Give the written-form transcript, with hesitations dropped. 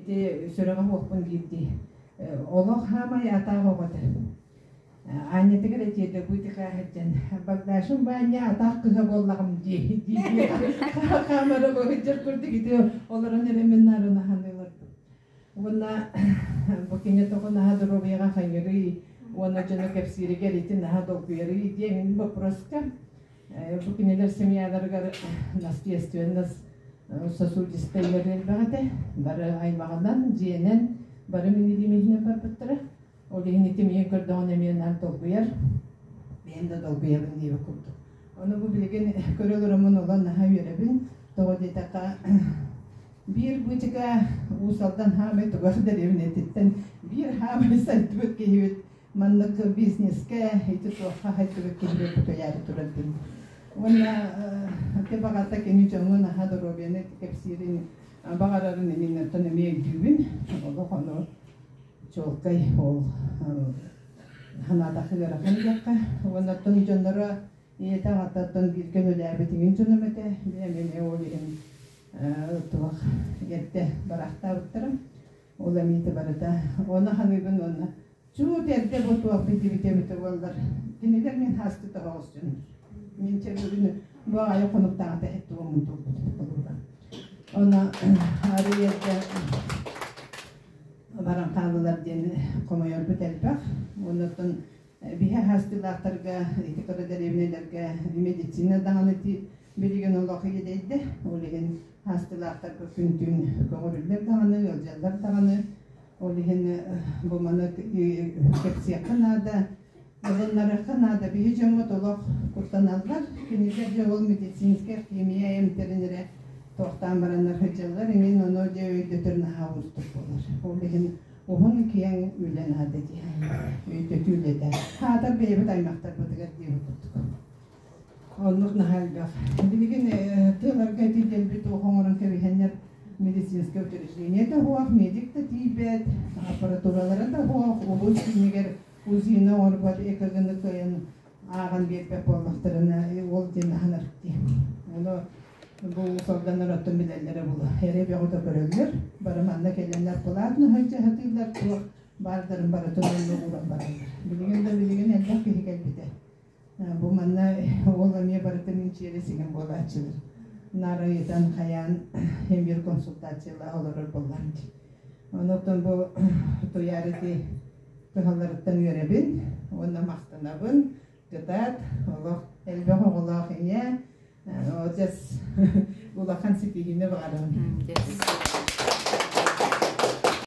Ити сүрэҕэ суохпун диирдии. Олох хаамай атаах оҕо этэ. Аанньатыгар этиэтэ быытыкаа сылдьан Багдашым Баанньа атаах кыһа буоллаҕым дии дии хаамара быһыдьар курдук ити олорон эрэ мин наарына саныыларбын. Уонна бу кини тоҕо наһаа доруобуйаҕа хайырый уонна дьону кэпсииригэр ити наһаа долгуйарый диэн боппуруоска бу кинилэр семьяларыгар наследственность сосудистай ыарыы элбэх этэ. Бары аймаҕынан, дьиэнэн, бары минилиимиһинэн барбыттара. Ол иһин ити миигин көрдөҕүнэ эмиэ наар долгуйар. Бэйэм да долгуйабын диэбит курдук. Ону бу билигин көрө олороммун олон наһаа үөрэбин. Тоҕо диэтэххэ, биир быычыка Уус Алдан хаамай тугар дэриэбинэтиттэн биир хаамай сайдыбыт киһибит маннык бизнескэ ити туохха хайдыбыт киһибит бутуйаары турар дим. Уонна ити баҕата кини дьоҥҥо наһаа доруобуйаны кэпсиирин баҕарарын инниннэртэн эмиэ өйдүүбүн. Олох ону чуолкай ол санаатахха ыарахан диэххэ. Уонна оттон дьонноро ийэтэ аҕатыттан бииргэ үлэлээбитиҥин дьонум этэ. Бэйэм эмиэ ол иһин туох эрдэ бараахтаабыттарым. Ол эмиэ барыта. Оны саныыбын уонна чуут эрдэ бу туох биллибитэ эбитэ буоллар. Кинилэр мин хаасты тоһоҕос дьон. Мин чэ бүгүн бу аҕайы хонуктааҕыта эттуоммун турбут холобура. Оны арый эрдэ баран хааллылар диэн хомойорбут элбэх. Оннуттан биһи хаастыылаахтарга, ити кыра дэриэбинэлэргэ медицина даҕаны билигин олох иэдэйдэ. Ол иһин хаастыылаахтарга күн-түүн көҕүрүллэр даҕаны, ыалдьаллар даҕаны. Ол иһин бу маны кэпсиэххэ наада. Ылыннарыахха наада. Биһи дьоммут олох куттаналлар. Кинилэр дьэ ол медицинскэй химия эмтэрин эрэ туохтаан бараннар сылдьаллар. Эҥин ону дьэ өйдөтөр наһаа уустук буолар. Ол иһин уһун киэҥ үлэ наада дии. Өйдөтүү үлэтэ. Хаатар бэйэбит аймахтарбытыгар диэбит курдук. Оннук наһаа элбэх. Билигин тыаларга ити дэлби туох оҥорон кэбиһэннэр медицинскэй учреждение да суох, медик да тиийбэт, аппаратуралара да суох, улуус киинигэр УЗИ-ны оҥорбот ЭКГ-ны кыайан ааҕан биэрбэт буоллахтарына ол диэн аһынар дии. Ону бу Уус-Алданнар оттон билэллэрэ буолуо. Эрэ бөҕө да көрөллөр. Бары манна кэлэннэр платно сылдьа сатыыллар, туох баардарын барытын онно ууран бараллар. Билигин да билигин элбэх киһи кэлбитэ. Бу манна ол эмиэ барыта мин чиэрэ сигэн буолааччылар. Наар ыйытан хайаан эмиэ консультациялаах олорор буоллаам дии. Онон бу Туйаарити кыһалларыттан үөрэбин уонна махтанабын. Кытаат, олох элбэх оҕолоох ийэ, отец улахан ситиһиини баҕарабын.